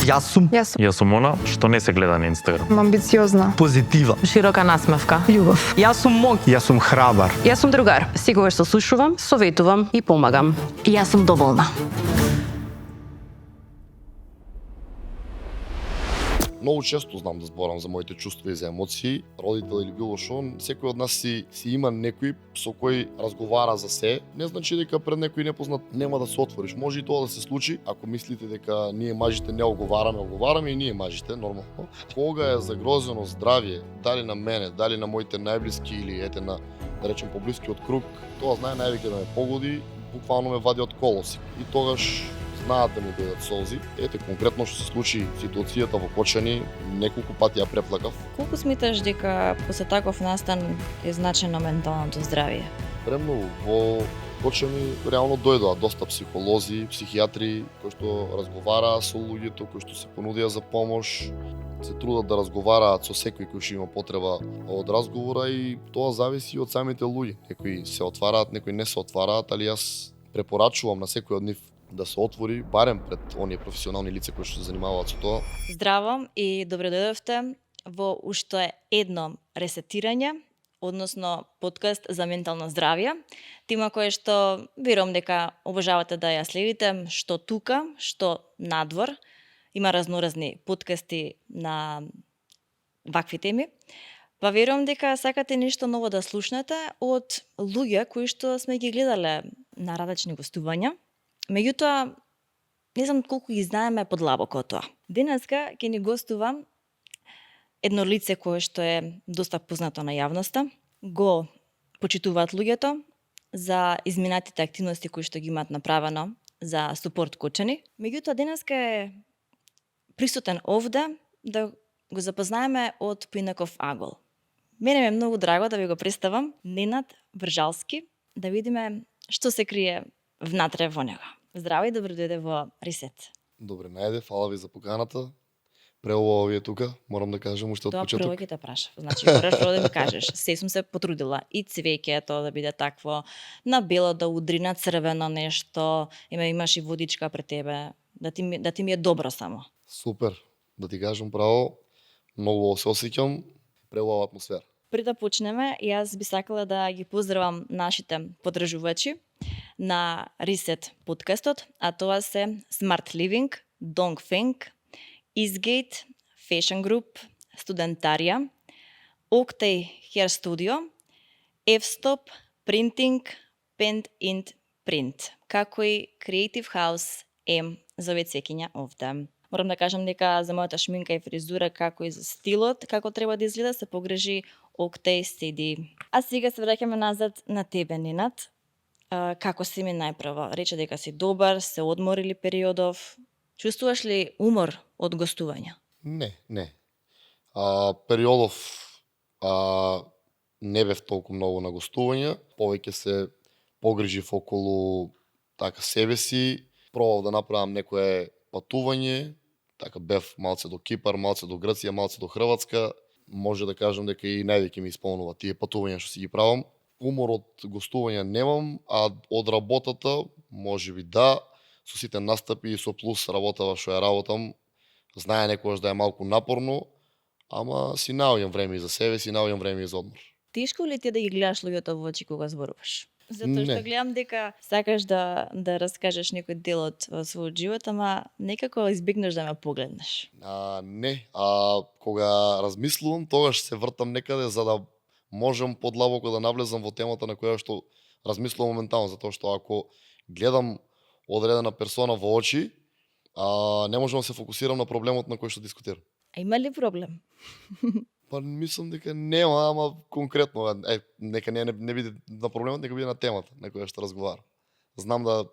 Јас сум Јас сум она што не се гледа на Инстаграм. Амбициозна. позитивен. Широка насмевка. Љубов. Јас сум мог. Јас сум храбар. Јас сум другар. Секогаш се слушувам, советувам и помагам. Јас сум доволна. Многу често знам да зборам за моите чувства и за емоции. Родител или било шо, секој од нас си има некој со кој разговара за се. Не значи дека пред некој непознат нема да се отвориш. Може и тоа да се случи, ако мислите дека ние мажите не оговараме и ние мажите, нормално. Кога е загрозено здравје, дали на мене, дали на моите најблиски или ете на, да речем, поблискиот круг, тоа знае највеќе да ме погоди, буквално ме вади од колоси. И тогаш знаат да ми дојдат солзи. Ете, конкретно што се случи ситуацијата во Кочани, неколку пати ја преплакав. Колку смиташ дека после таков настан е значено менталното здравје? Премногу. Во Кочани реално дојдоа доста психолози, психијатри кои што разговараа со луѓето, кои што се понудија за помош, се трудат да разговараат со секој кој што има потреба од разговора и тоа зависи од самите луѓе. Некои се отвараат, некои не се отвараат, али јас препорачувам на секој од нив да се отвори барем пред оние професионални лица кои што се занимаваат со тоа. Здраво и добре дојдовте во уште едно ресетирање, односно подкаст за ментално здравје. Тема која што верувам дека обожавате да ја следите, што тука, што надвор. Има разноразни подкасти на вакви теми. Па верувам дека сакате нешто ново да слушнете од луѓе кои што сме ги гледале на различни гостувања. Меѓутоа, не знам колку ги знаеме подлабоко од тоа. Денеска ќе ни гостува едно лице кое што е доста познато на јавноста. Го почитуваат луѓето за изминатите активности кои што ги имаат направено за Супорт Кочани. Меѓутоа, денеска е присутен овде да го запознаеме од поинаков агол. Мене ми е многу драго да ви го представам Ненад Вржалски, да видиме што се крие внатре во него. Здраво и добро дојде во Ресет. Добре најде, фала ви за поканата. Преубаво ви е тука, морам да кажам уште од Тоа почеток. прво ќе те прашав. Значи, мораш прво да ми кажеш. Се сум се потрудила. И цвеќето да биде такво, на бело да удри, на црвено нешто, имаш и водичка пред тебе, да ти ми е добро само. Супер, да ти кажам право, многу се осеќам, преубава атмосфера. Пред да почнеме, јас би сакала да ги поздравам нашите подржувачи на Reset подкастот, а тоа се Smart Living, Dongfeng, Eastgate, Fashion Group, Studentaria, Octay Hair Studio, F-Stop, Printing, Pen and Print, како и Creative House M за вецекиња овде. Морам да кажам дека за мојата шминка и фризура, како и за стилот, како треба да изгледа, се погрежи Octay CD. А сега се враќаме назад на тебе, Ненад. Како си ми најпрво? Рече дека си добар, се одморили периодов. Чувствуваш ли умор од гостувања? Не. Периодов не бев толку многу на гостувања, повеќе се погрижив околу така себе си, пробав да направам некое патување, така бев малце до Кипар, малце до Грција, малце до Хрватска. Може да кажам дека и највеќе ми исполнува тие патувања што си ги правам. Умор од гостувања немам, а од работата можеби да, со сите настапи и со плюс работава што ја работам. Знае некогаш да е малку напорно, ама си наоѓам време и за себе, си наоѓам време и за одмор. Тешко ли ти е да ги гледаш луѓето во очи кога зборуваш? Затоа што Не. гледам дека сакаш да раскажеш некој дел од својот живот, ама некако избегнеш да ме погледнеш. Не, кога размислувам, тогаш се вртам некаде за да можам подлабоко да навлезам во темата на која што размислувам моментално, затоа што ако гледам одредена персона во очи, не можам да се фокусирам на проблемот на кој што дискутирам. А има ли проблем? Па мислам дека нема, ама конкретно, нека не биде на проблемот, нека биде на темата на која што разговара. Знам да,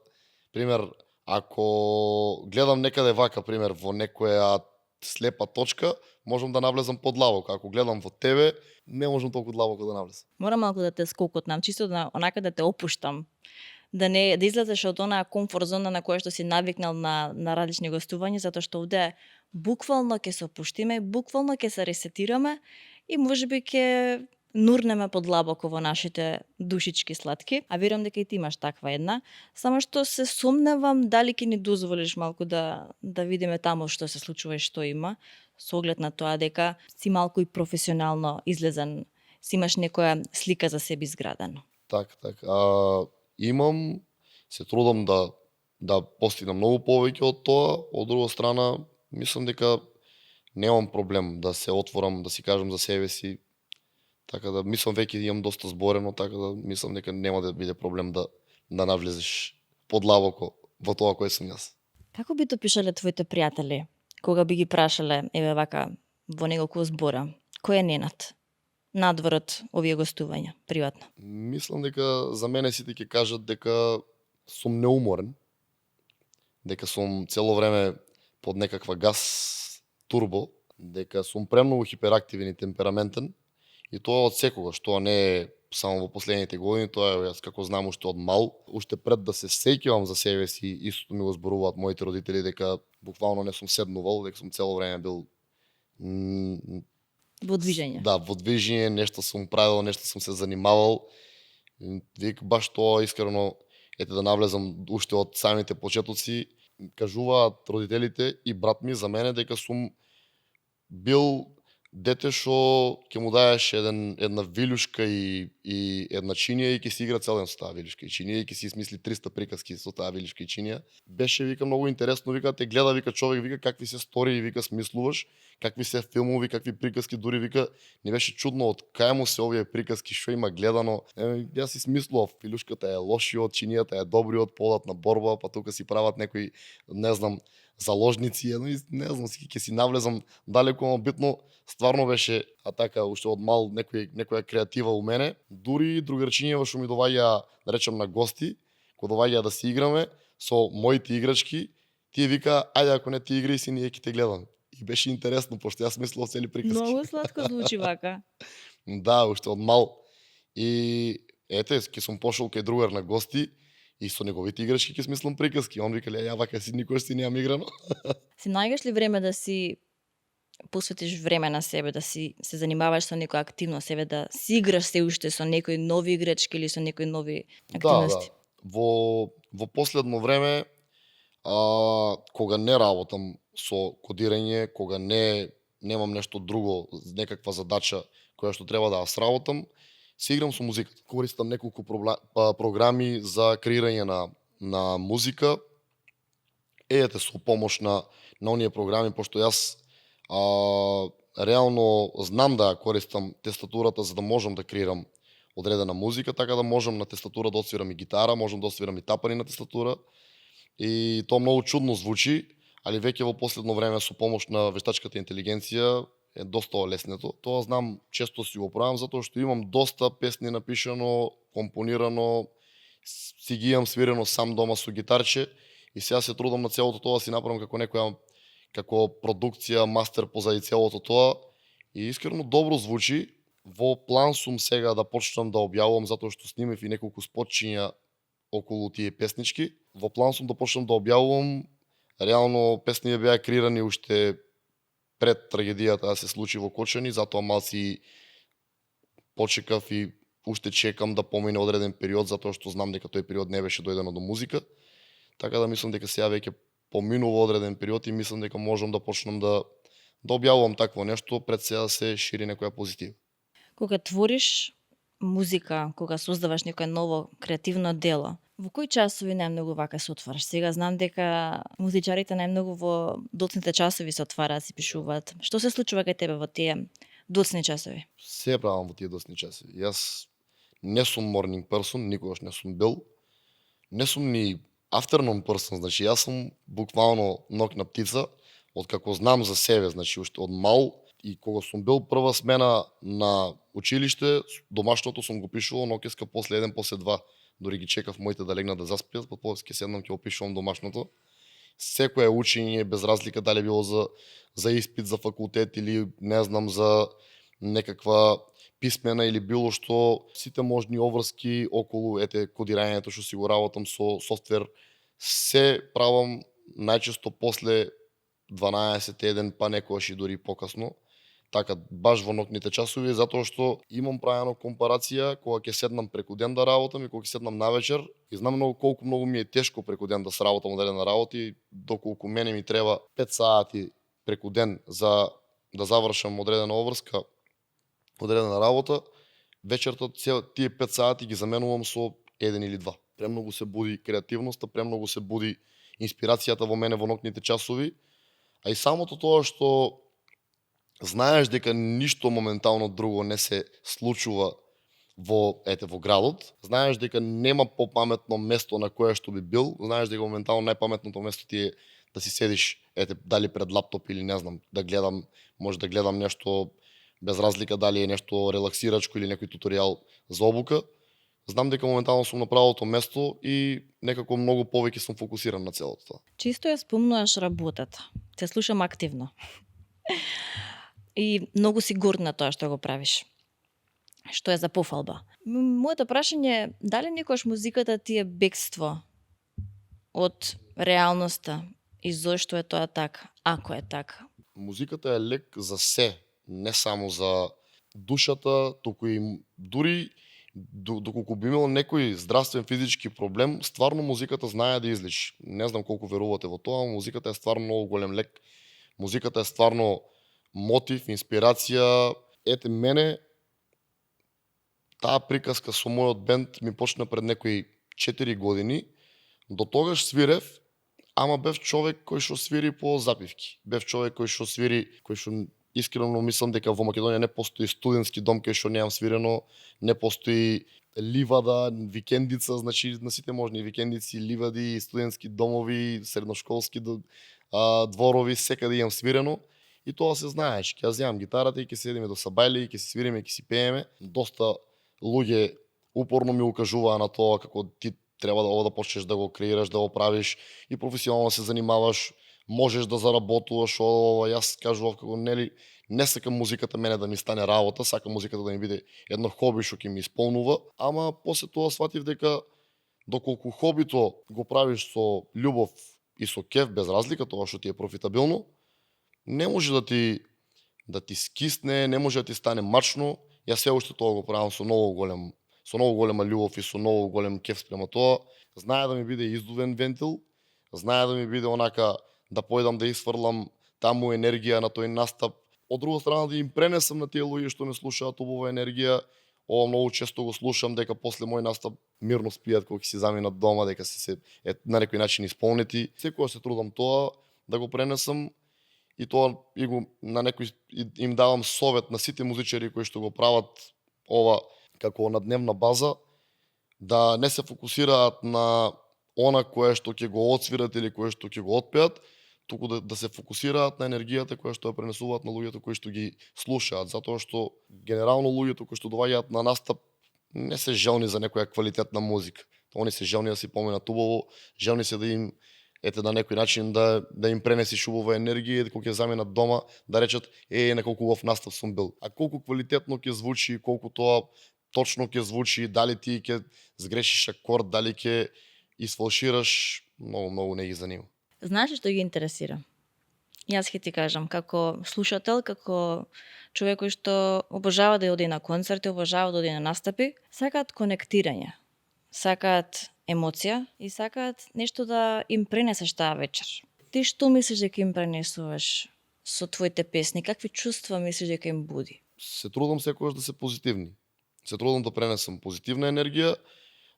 пример, ако гледам некаде вака, пример, во некоја слепа точка, можам да навлезам подлабоко. Ако гледам во тебе, не можам толку длабоко да навлезам. Морам малку да те скокотнам, чисто да онака да те опуштам. Да излезеш од онаа комфорт зона на која што си навикнал на различни гостувања, затоа што овде буквално ќе се опуштиме, буквално ќе се ресетираме и можеби ќе нурнеме подлабоко во нашите душички сладки, а верувам дека и ти имаш таква една, само што се сомневам дали ќе ни дозволиш малку да видиме таму што се случува и што има, со оглед на тоа дека си малку и професионално излезен, си имаш некоја слика за себе изградено. Так. Имам, се трудам да постигнам многу повеќе од тоа, од друга страна, мислам дека немам проблем да се отворам, да си кажам за себе си, така да мислам веќе имам доста зборено, така да мислам дека нема да биде проблем да навлезеш подлабоко во тоа кој сум јас. Како би то пишале твоите пријатели, кога би ги прашале, еве вака, во неколку збора, кој е Ненад? Надвор од овие гостувања, приватно. Мислам дека за мене сите ќе кажат дека сум неуморен, дека сум цело време под некаква газ турбо, дека сум премногу хиперактивен и темпераментен, и тоа од секогаш, тоа не е само во последните години, тоа е јас како знам уште од мал, уште пред да се сеќавам за себе си, истото ми го зборуваат моите родители дека буквално не сум седнувал, дека сум цело време бил Во движење. Да, во движење, нешто сум правил, нешто сум се занимавал. Вик баш тоа искрено, ете да навлезам уште од самите почетоци, кажуваат родителите и брат ми за мене дека сум бил дете што ќе му даеш една вилјушка и една чинија и ќе си игра цел ден со таа вилјушка и чинија и ќе си измисли 300 приказки со таа вилјушка и чинија. Беше, вика, многу интересно, вика, те гледа, вика, човек, вика, какви се стори, вика, смислуваш, какви се филмови, какви приказки, дури, вика, не беше чудно од кај му се овие приказки, што има гледано. Јас си смислував, вилјушката е лошиот, чинијата е добриот, подат на борба, па тука си прават некои, не знам, заложници, не знам, ќе си навлезам далеко, но битно стварно беше, а така, уште од мал некоја креатива у мене. Дури другарчињева што ми доваѓа, да речем, на гости, кога доваѓа да си играме со моите играчки, тие вика, ајде ако не ти играј си, ние ќе те гледаме. И беше интересно, пошто јас мислел цели приказки. Многу сладко звучи вака. Да, уште од мал. И ете, ќе сум пошол кај другар на гости, и со неговите играчки ќе смислам приказки. Он вика, ја вака си никош си неам играно. Си најгаш ли време да си посветиш време на себе, да си се занимаваш со некоја активност, себе да си играш се уште со некои нови играчки или со некои нови активности? Да. Во последно време, кога не работам со кодирање, кога немам нешто друго, некаква задача која што треба да ја сработам, се играм со музиката. Користам неколку програми за креирање на музика. Ете со помош на оние програми, пошто јас реално знам да ја користам тестатурата за да можам да креирам одредена музика, така да можам на тестатура да отсвирам и гитара, можам да отсвирам и тапани на тестатура. И тоа многу чудно звучи, али веќе во последно време со помош на вештачката интелигенција е доста олеснето. Тоа знам, често си го правам, затоа што имам доста песни напишано, компонирано, си ги имам свирено сам дома со гитарче и сега се трудам на целото тоа да си направам како продукција, мастер позади целото тоа и искрено добро звучи. Во план сум сега да почнам да објавувам, затоа што снимав и неколку спотчиња околу тие песнички. Во план сум да почнам да објавувам. Реално песни беа креирани уште пред трагедијата да се случи во Кочани, затоа малци почекав и уште чекам да помине одреден период, затоа што знам дека тој период не беше дојдено до музика. Така да мислам дека сега веќе поминува одреден период и мислам дека можам да почнам да објавувам такво нешто, пред сега да се шири некоја позитива. Кога твориш музика, кога создаваш некое ново креативно дело, во кои часови најмногу вака се отвараш? Сега знам дека музичарите најмногу во доцните часови се отвараат, си пишуваат. Што се случува кај тебе во тие доцни часови? Се правам во тие доцни часови. Јас не сум morning person, никогаш не сум бил. Не сум ни afternoon person, значи јас сум буквално ноќна птица, откако знам за себе, значи уште од мал. И кога сум бил прва смена на училиште, домашното сум го пишувал ноќеска после 1, после 2. Дори ги чекав моите да легнат да заспиат, па после ќе седнам ќе опишувам домашното. Секое учење, без разлика дали било за испит, за факултет или не знам за некаква писмена или било што, сите можни обврски околу кодирањето што си го работам со софтвер, се правам најчесто после 12, 1, па некогаш и дури покасно. така баш во ноќните часови, затоа што имам правено компарација кога ќе седнам преку ден да работам и кога ќе седнам навечер и знам колку многу ми е тешко преку ден да сработам одредена работа и доколку мене ми треба 5 сати преку ден за да завршам одредена обврска, одредена работа, вечерта тие 5 сати ги заменувам со 1 или 2. Премногу се буди креативноста, премногу се буди инспирацијата во мене во ноќните часови, а и самото тоа што знаеш дека ништо моментално друго не се случува во градот, знаеш дека нема попаметно место на кое што би бил, знаеш дека моментално најпаметното место ти е да си седиш дали пред лаптоп или не знам, да гледам, може да гледам нешто без разлика дали е нешто релаксирачко или некој туторијал за обука. Знам дека моментално сум на правото место и некако многу повеќе сум фокусиран на целото тоа. Чисто ја спомнуваш работата. Те слушам активно. И многу си горд на тоа што го правиш. Што е за пофалба. Моето прашање е дали некојаш музиката ти е бегство од реалноста и зошто е тоа така, ако е така? Музиката е лек за се, не само за душата, туку и дури доколку би имал некој здравствен физички проблем, стварно музиката знае да излечи. Не знам колку верувате во тоа, но музиката е стварно многу голем лек. Музиката е стварно мотив, инспирација. Мене таа приказка со мојот бенд ми почна пред некои 4 години. До тогаш свирев, ама бев човек кој што свири по запивки. Бев човек кој што свири, кој што искрено мислам дека во Македонија не постои студентски дом кај што немам свирено, не постои ливада, викендица, значи на сите можни викендици, ливади, студентски домови, средношколски дворови, секаде имам свирено. И тоа се знаеш, ќе ја земам гитарата и ќе седиме до сабајле и ќе си свириме и ќе си пееме. Доста луѓе упорно ми укажуваа на тоа како ти треба да почнеш да го креираш, да го правиш и професионално се занимаваш, можеш да заработуваш, јас кажував како нели не сакам музиката мене да ми стане работа, сакам музиката да ми биде едно хоби што ќе ми исполнува, ама после тоа сватив дека доколку хобито го правиш со љубов и со кеф без разлика тоа што ти е профитабилно, не може да ти скисне, не може да ти стане мачно. Јас се уште тоа го правам со многу голема љубов и со многу голем кеф спрема тоа. Знае да ми биде издувен вентил, знае да ми биде онака да појдам да исфрлам таму енергија на тој настап. Од друга страна да им пренесам на тие луѓе што ме слушаат убава енергија. Ова многу често го слушам дека после мој настап мирно спијат кога ќе си заминат дома, дека се на некој начин исполнети. Секогаш се трудам тоа да го пренесам и тоа и го на некој им давам совет на сите музичари кои што го прават ова како на дневна база, да не се фокусираат на она кое што ќе го отсвират или кое што ќе го отпеат, туку да се фокусираат на енергијата која што ја пренесуваат на луѓето кои што ги слушаат, затоа што генерално луѓето кои што доаѓаат на настап не се желни за некоја квалитетна музика. Они се желни да си поминат убаво, желни се да им на некој начин да им пренесиш убава енергија и кога ќе заминат дома да речат на колку убав настап сум бил. А колку квалитетно ќе звучи, колку тоа точно ќе звучи, дали ти ќе сгрешиш акорд, дали ќе исфалшираш, многу не ги занима. Знаеш што ги интересира? Јас ќе ти кажам, како слушател, како човек кој што обожава да оди на концерти, обожава да оди на настапи, сакаат конектирање, сакаат емоција и сакаат нешто да им пренесеш таа вечер. Ти што мислиш дека им пренесуваш со твоите песни? Какви чувства мислиш дека им буди? Се трудам секогаш да се позитивни. Се трудам да пренесам позитивна енергија.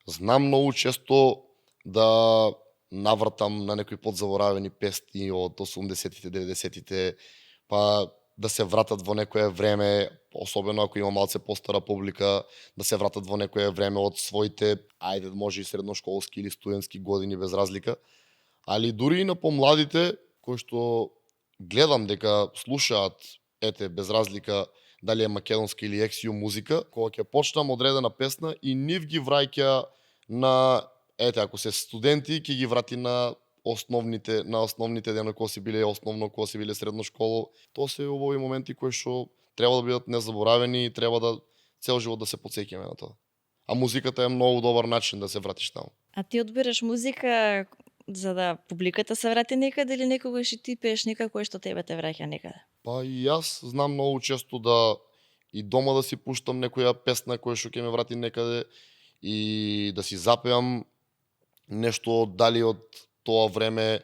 Знам многу често да навртам на некои подзаборавени песни од 80-тите, 90-тите, па да се вратат во некое време, особено ако има малце постара публика, да се вратат во некое време од своите, може и средношколски или студентски години без разлика. Али дури и на помладите, кои што гледам дека слушаат, без разлика дали е македонска или ексио музика, кога ќе почнам одредена песна и нив ги враќа на ако се студенти, ќе ги врати на основните дена кога си биле основно, кога си биле средно школа. Тоа се убави моменти кои што треба да бидат незаборавени и треба да цел живот да се потсеќаме на тоа. А музиката е многу добар начин да се вратиш таму. А ти одбираш музика за да публиката се врати некаде или некогаш и ти пееш нека кој што тебе те враќа некаде? Па и јас знам многу често да и дома да си пуштам некоја песна која што ќе ме врати некаде и да си запеам нешто дали од тоа време.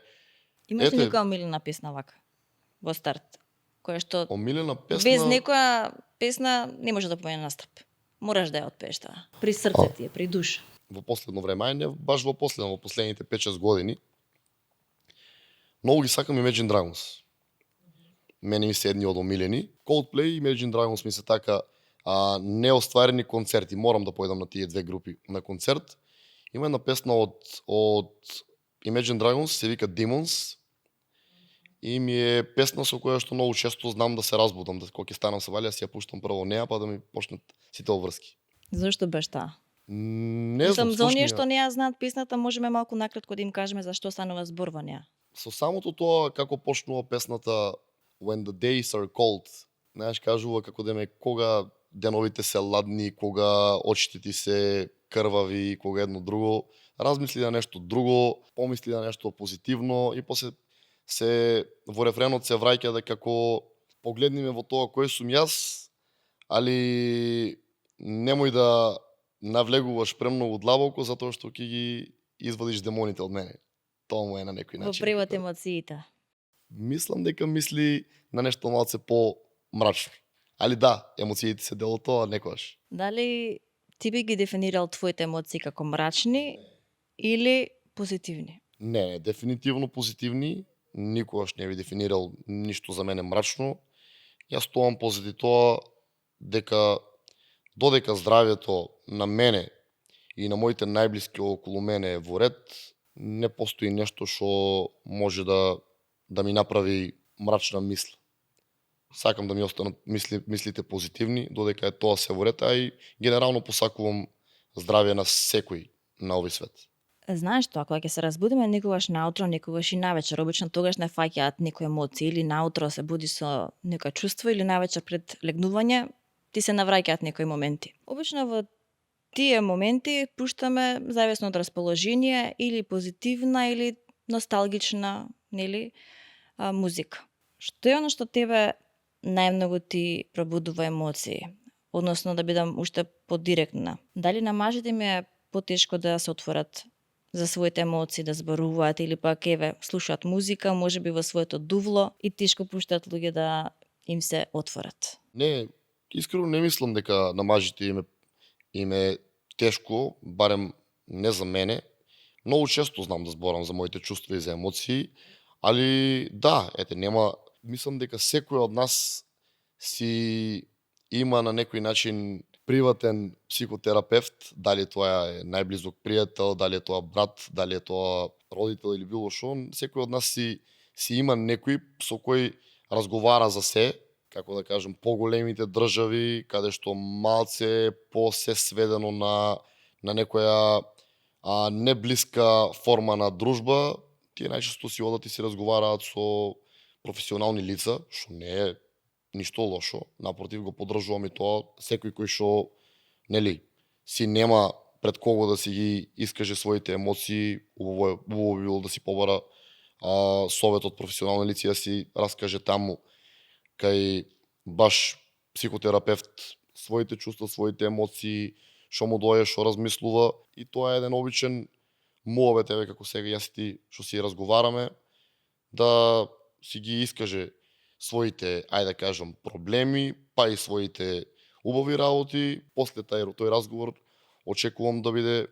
Имаш ли Ете. некоја омилена песна вака во старт? Која што Омилена песна. без некоја песна не може да помине настап. Мораш да ја отпееш таа. При срце ти е, при душа. Во последно време, ај не баш во последните 5-6 години. Многу ги сакам Imagine Dragons. Мене ми се едни од омилени. Coldplay и Imagine Dragons ми се така неостварени концерти. Морам да појдам на тие две групи на концерт. Има една песна од Imagine Dragons, се вика Demons. И ми е песна со која што многу често знам да се разбудам, да кога ќе станам се валја, си ја пуштам прво неа, па да ми почнат сите обврски. Зошто баш таа? Не Мислам, знам, за оние слушни ја. што не ја знаат песната, можеме малку накратко да им кажеме зашто станува збор во неа. Со самото тоа како почнува песната When the days are cold, знаеш, кажува како да ме кога деновите се ладни, кога очите ти се крвави, кога едно друго, размисли да нешто друго, помисли да нешто позитивно и после се во рефренот се враќа дека како погледни ме во тоа кој сум јас, али немој да навлегуваш премногу длабоко затоа што ќе ги извадиш демоните од мене. Тоа му е на некој Во начин. превод емоциите. Мислам дека мисли на нешто малце по-мрачно. Али да, емоциите се дел од тоа некогаш. Дали ти би ги дефинирал твоите емоции како мрачни или позитивни? Не, дефинитивно позитивни. Никогаш не би дефинирал ништо за мене мрачно. Јас стоам позади тоа дека додека здравјето на мене и на моите најблиски околу мене е во ред, не постои нешто што може да ми направи мрачна мисла. Сакам да ми останат мислите позитивни, додека е тоа се во ред, а и генерално посакувам здравје на секој на овој свет. Знаеш тоа, кога ќе се разбудиме некогаш наутро, некогаш и навечер, обично тогаш не фаќаат некои емоции или наутро се буди со некој чувство или навечер пред легнување ти се навраќаат некои моменти. Обично во тие моменти пуштаме зависно од расположение или позитивна или носталгична, нели, музика. Што е оно што тебе најмногу ти пробудува емоции? Односно да бидам уште подиректна. Дали на мажите им е потешко да се отворат за своите емоции, да зборуваат или пак еве слушаат музика, можеби во своето дувло и тешко пуштаат луѓе да им се отворат. Не, искрено не мислам дека на мажите им е тешко, барем не за мене. Многу често знам да зборам за моите чувства и за емоции, али да, мислам дека секој од нас си има на некој начин приватен психотерапевт, дали тоа е најблизок пријател, дали е тоа брат, дали е тоа родител или било што, секој од нас си има некој со кој разговара за се, како да кажем, поголемите држави, каде што малце по се сведено на некоја неблиска форма на дружба, тие најчесто си одат и си разговараат со професионални лица, што не е ништо лошо, напротив го поддржувам и тоа, секој кој што нели си нема пред кого да си ги искаже своите емоции, убаво би било да си побара совет од професионални лица, да си раскаже таму кај баш психотерапевт своите чувства, своите емоции, што му доаѓа, што размислува, и тоа е еден обичен муабет, еве како сега јас и ти што си разговараме, да си ги искаже своите, ајде да кажам, проблеми, па и своите убави работи. После тој разговор очекувам да биде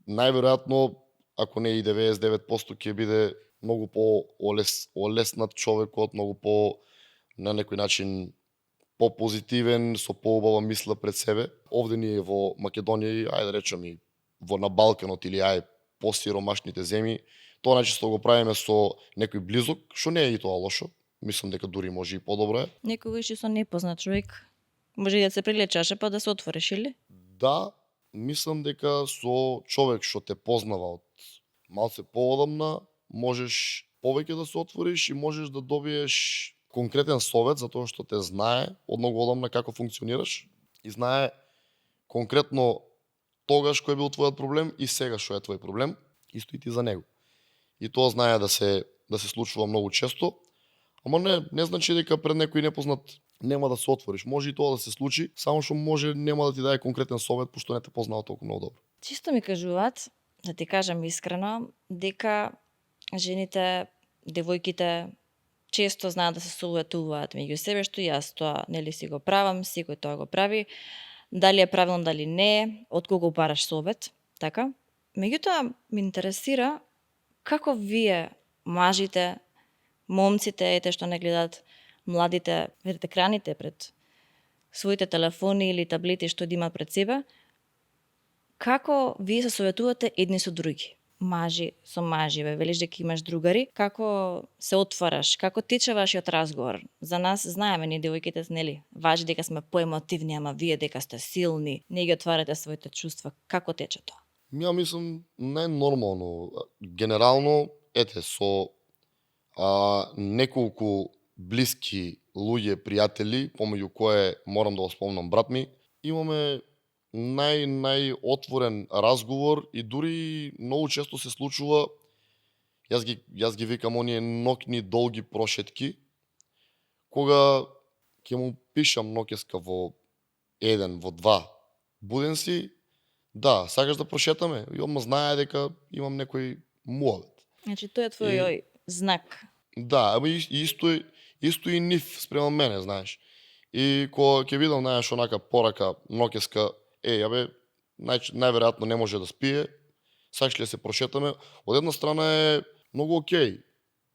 најверојатно, ако не и 99% ќе биде многу олеснат човекот, многу по на некој начин по-позитивен, со поубава мисла пред себе. Овде ние во Македонија, ајде да речем и на Балканот или посиромашните земји, тоа најчесто го правиме со некој близок, што не е и тоа лошо. Мислам дека дури може и подобро е. Некогаш и со непознат човек може и да се прилечаше па да се отвориш, или? Да, мислам дека со човек што те познава од малце поодамна, можеш повеќе да се отвориш и можеш да добиеш конкретен совет, затоа што те знае од многу одамна како функционираш и знае конкретно тогаш кој бил твојот проблем и сега што е твој проблем, исто и ти за него. и тоа знае да се случува многу често. Ама не значи дека пред некој непознат нема да се отвориш. Може и тоа да се случи, само што може нема да ти даде конкретен совет пошто не те познава толку многу добро. Чисто ми кажуваат, да ти кажам искрено, дека жените, девојките често знаат да се советуваат меѓу себе, што јас тоа нели си го правам, секој тоа го прави. Дали е правилно, дали не е, од кого бараш совет, така? Меѓутоа, ми интересира како вие, мажите, момците, ете што не гледат, младите, видите екраните пред своите телефони или таблети што имаат пред себе, како вие се советувате едни со други? Мажи со мажи, велиш дека имаш другари, како се отвараш, како тече вашиот разговор? За нас знаеме ние девојките, нели, важи дека сме поемотивни, ама вие дека сте силни, не ги отварате своите чувства, како тече тоа? Ја мислам најнормално. Генерално, со неколку блиски луѓе, пријатели, помеѓу кое морам да го спомнам брат ми, имаме најотворен разговор и дури многу често се случува, јас ги викам оние ноќни долги прошетки, кога ќе му пишам ноќеска во 1, во 2, буден си, да, сакаш да прошетаме? И одма знае дека имам некој муавет. Значи, тој е твој знак. Да, ама исто и нив спрема мене, знаеш. И кога ќе видам, знаеш, онака порака, ноќеска, најверојатно не може да спие, сакаш ли да се прошетаме, од една страна е многу окей.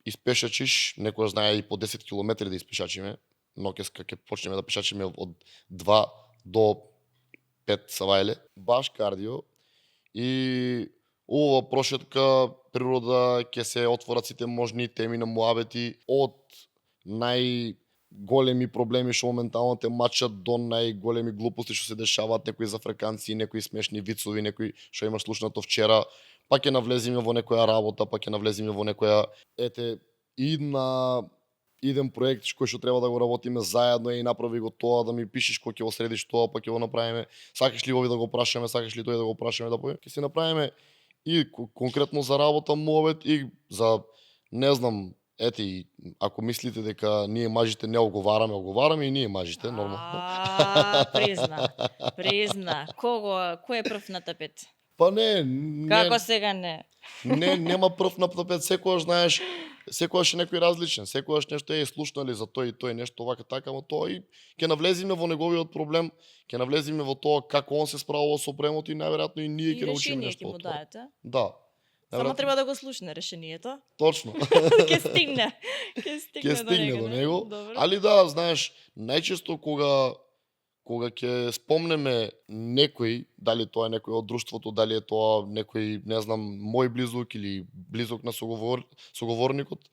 Испешачиш, некој знае и по 10 километри да испешачиме, ноќеска ќе почнеме да пешачиме од 2 до 5 савајле, баш кардио, и ова прошетка, природа, ќе се отворат сите можни теми на муабети, од најголеми проблеми што моментално те мачат до најголеми глупости што се дешаваат, некои зафрканци, некои смешни вицови, некои што имаш слушнато вчера, па ќе навлеземе во некоја работа, па ќе навлеземе во некоја иден проект кој што треба да го работиме заедно и направи го тоа, да ми пишеш кој ќе го средиш тоа, па ќе го направиме. Сакаш ли ови да го прашаме, сакаш ли тој да го прашаме, да ќе се направиме и конкретно за работа муабет и за не знам, и ако мислите дека ние мажите не оговараме и ние мажите, нормално. Призна. Кој е прв на тапет? Па не. Како сега не? Нема прв на тапет, секогаш знаеш, секогаш е некој различен, секогаш нешто е слушнали за тој и тој нешто вака така, ама тоа и ќе навлеземе во неговиот проблем, ќе навлеземе во тоа како он се справува со премот и најверојатно и ние ќе научиме нешто од тоа. Да. Само треба да го слушне решението. Точно. Ќе стигне до него. Али да, знаеш, најчесто кога ќе спомнеме некој, дали тоа е некој од друштвото, дали е тоа некој, не знам, мој близок или близок на соговорникот,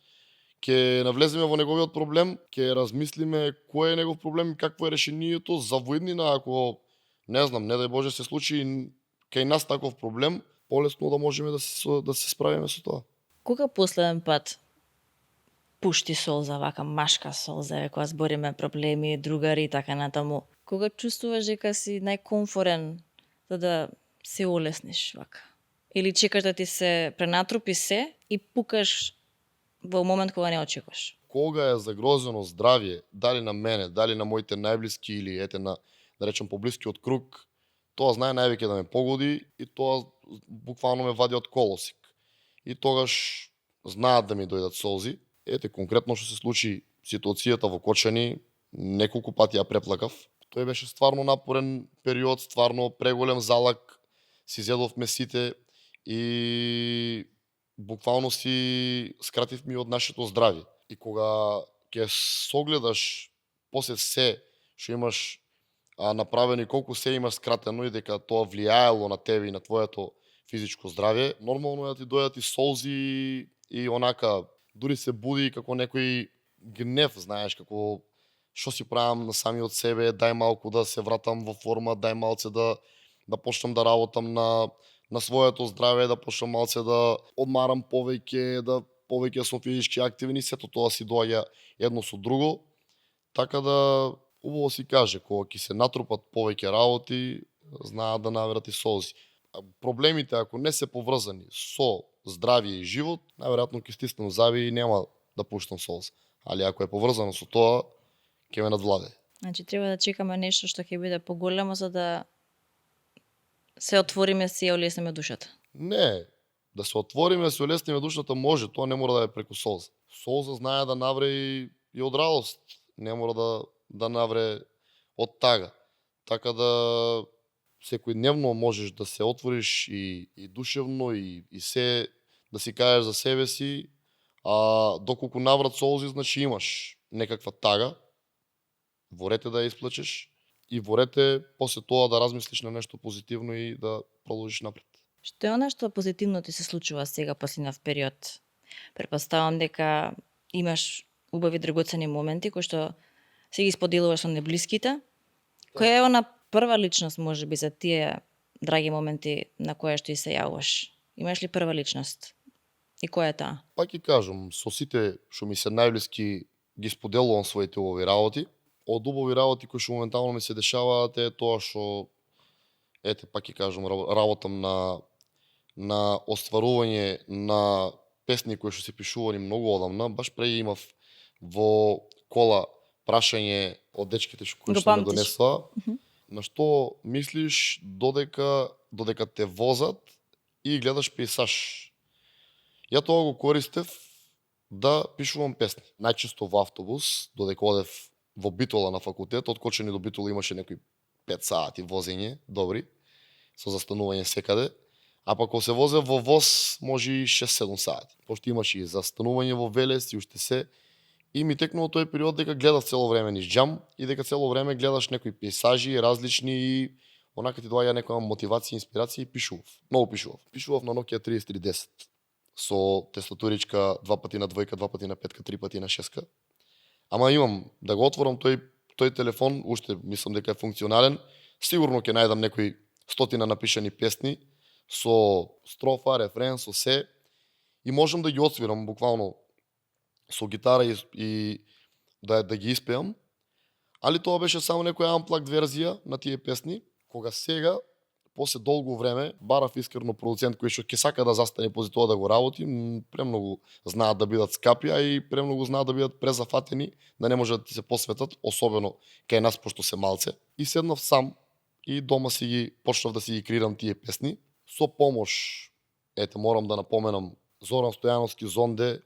ќе навлеземе во неговиот проблем, ќе размислиме кој е негов проблем и какво е решението за воиднина, ако, не знам, не дај Боже се случи кај нас таков проблем, полесно да можеме да се справиме со тоа. Кога последен пат пушти солза, вака машка солза, кога збориме проблеми, другари и така натаму, кога чувствуваш дека си најкомфорен за да се олесниш вака? Или чекаш да ти се пренатрупи се и пукаш во момент кога не очекуваш? Кога е загрозено здравје, дали на мене, дали на моите најблиски или на, да речем, поблискиот круг, тоа знае највеќе да ме погоди и тоа буквално ме вади од колосик. И тогаш знаат да ми дојдат солзи. Конкретно што се случи ситуацијата во Кочани, неколку пати ја преплакав. Тој беше стварно напорен период, стварно преголем залак, си зедовме сите и буквално си скративме од нашето здравје. И кога ќе согледаш после се што имаш направено и колку се имаш скратено и дека тоа влијаело на тебе и на твоето физичко здравје, нормално е да ти дојдат и солзи и онака, дури се буди како некој гнев, знаеш, како што си правам на самиот себе, дај малку да се вратам во форма, дај малце да почнам да работам на своето здравје, да почнам малце да одмарам повеќе, да повеќе сум физички активен и сето тоа си доаѓа едно со друго. Така да убаво си каже, кога ќе се натрупат повеќе работи, знаат да наверат и солзи. Проблемите ако не се поврзани со здравје и живот, најверојатно ќе стиснам зави и нема да пуштам солз. Али ако е поврзано со тоа, ќе ме надвладе. Значи треба да чекаме нешто што ќе биде поголемо за да се отвориме, се олесниме душата. Не, да се отвориме, се олесниме душата може, тоа не мора да е преку солза. Солза знае да навре и од радост, не мора да навре од тага. Така да секојдневно можеш да се отвориш и душевно и се да си кажеш за себе си, а доколку наврат солзи, значи имаш некаква тага, во ред е да ја исплачеш и во ред е после тоа да размислиш на нешто позитивно и да продолжиш напред. Што е она што позитивно ти се случува сега последнав период? Претпоставам дека имаш убави драгоцени моменти кои што се ги споделуваш со неблиските. Која е она прва личност можеби за тие драги моменти на која што и се јавуваш? Имаш ли прва личност? И која е таа? Пак ќе кажам, со сите што ми се најблиски ги споделувам своите убави работи. Од убави работи кои што моментално ми се дешаваат е тоа што пак ќе кажам, работам на остварување на песни кои што се пишувани многу одамна. Баш преди имав во кола прашање од дечките кои што ме донесоа. На што мислиш додека те возат и гледаш пейсаж? Ја тоа го користев да пишувам песни. Најчесто во автобус, додека одев во Битола на факултет, од Кочани до Битола имаше некои 5 сати возење, добри, со застанување секаде. А пак кога се возев во воз, може и 6-7 сати. Пошто имаше и застанување во Велес и уште се. И ми текнува тој период дека гледав цело време низ џам и дека цело време гледаш некои пейсажи различни и онака ти доаѓа некоја мотивација, инспирација и пишував. Многу пишував. Пишував на Nokia 3310 со тестатуричка 2 пати на двојка, 2 пати на петка, 3 пати на шеска. Ама имам да го отворам тој телефон, уште мислам дека е функционален. Сигурно ќе најдам некои 100 напишани песни со строфа, рефрен, со се и можам да ги отсвирам буквално со гитара и да ги испеам. Али тоа беше само некоја unplugged верзија на тие песни, кога сега после долго време барав искрено продуцент кој што ќе сака да застане пози тоа да го работи, премногу знаат да бидат скапи, а и премногу знаат да бидат презафатени, да не можат да ти се посветат, особено кај нас пошто се малце. И седнав сам и дома почнав да си ги креирам тие песни со помош. Морам да напоменам Зоран Стојановски Зонде,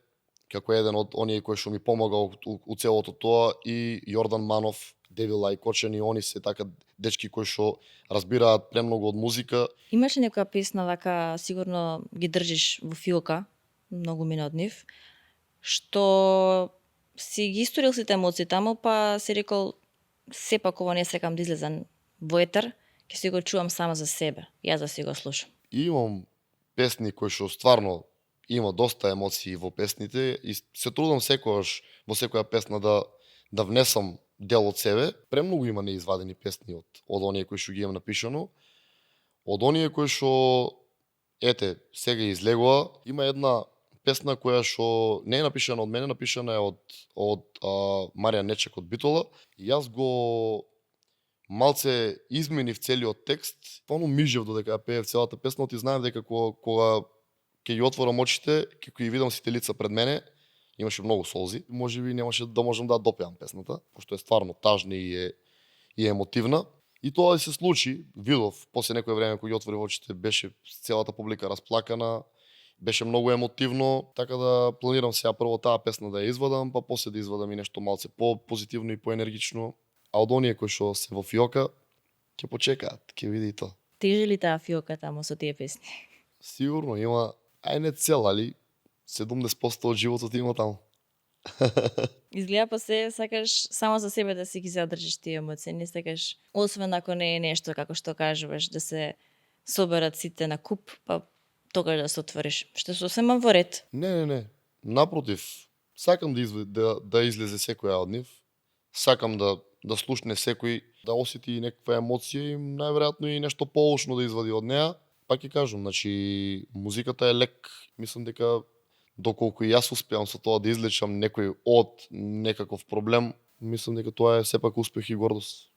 како еден од оние кои што ми помогал у целото тоа, и Јордан Манов, Девила и Кочани, они се така дечки кои што разбираат премногу од музика. Имаш ли некоја песна вака, сигурно ги држиш во филка, многу мина од нив, што си ги историл сите емоции таму, па си рекол сепак ова не сакам да излезам во етер, ќе си го чувам само за себе, јас да си го слушам. И имам песни кои што стварно има доста емоции во песните и се трудам секогаш во секоја песна да внесам дел од себе. Премногу има неизвадени песни од оние кои што ги имам напишано. Од оние кои што сега излегува, има една песна која што не е напишана од мене, напишана е од Маријан Нечек од Битола. И јас го малце изменив целиот текст. Поно мижев додека ја пеев целата песна, ти знаев дека кога ќе ги отворам очите, ќе ги видам сите лица пред мене, имаше многу солзи. Можеби немаше да можам да допеам песната, пошто е стварно тажна и емотивна. И тоа се случи, видов, после некој време кога ги отворив очите, беше целата публика расплакана, беше многу емотивно, така да планирам сега прво таа песна да ја извадам, па после да извадам и нешто малце по-позитивно и по-енергично. А од оние кои што се во фиока, ќе почекаат, ќе види и тоа. Тежи ли таа фиока таму со тие песни? Сигурно има, не цел, али 70% од животот има таму. Изгледа па се сакаш само за себе да си ги задржиш тие емоции, не сакаш, освен ако не е нешто како што кажуваш, да се соберат сите на куп, па тогаш да се отвориш. Што сосема во ред. Не. Напротив, сакам да излезе секоја од нив. Сакам да слушне секој, да осети некаква емоција и најверојатно и нешто поучно да извади од неа. Пак ќе кажам, значи музиката е лек, мислам дека доколку и јас успеам со тоа да излечам некој од некаков проблем, мислам дека тоа е сепак успех и гордост.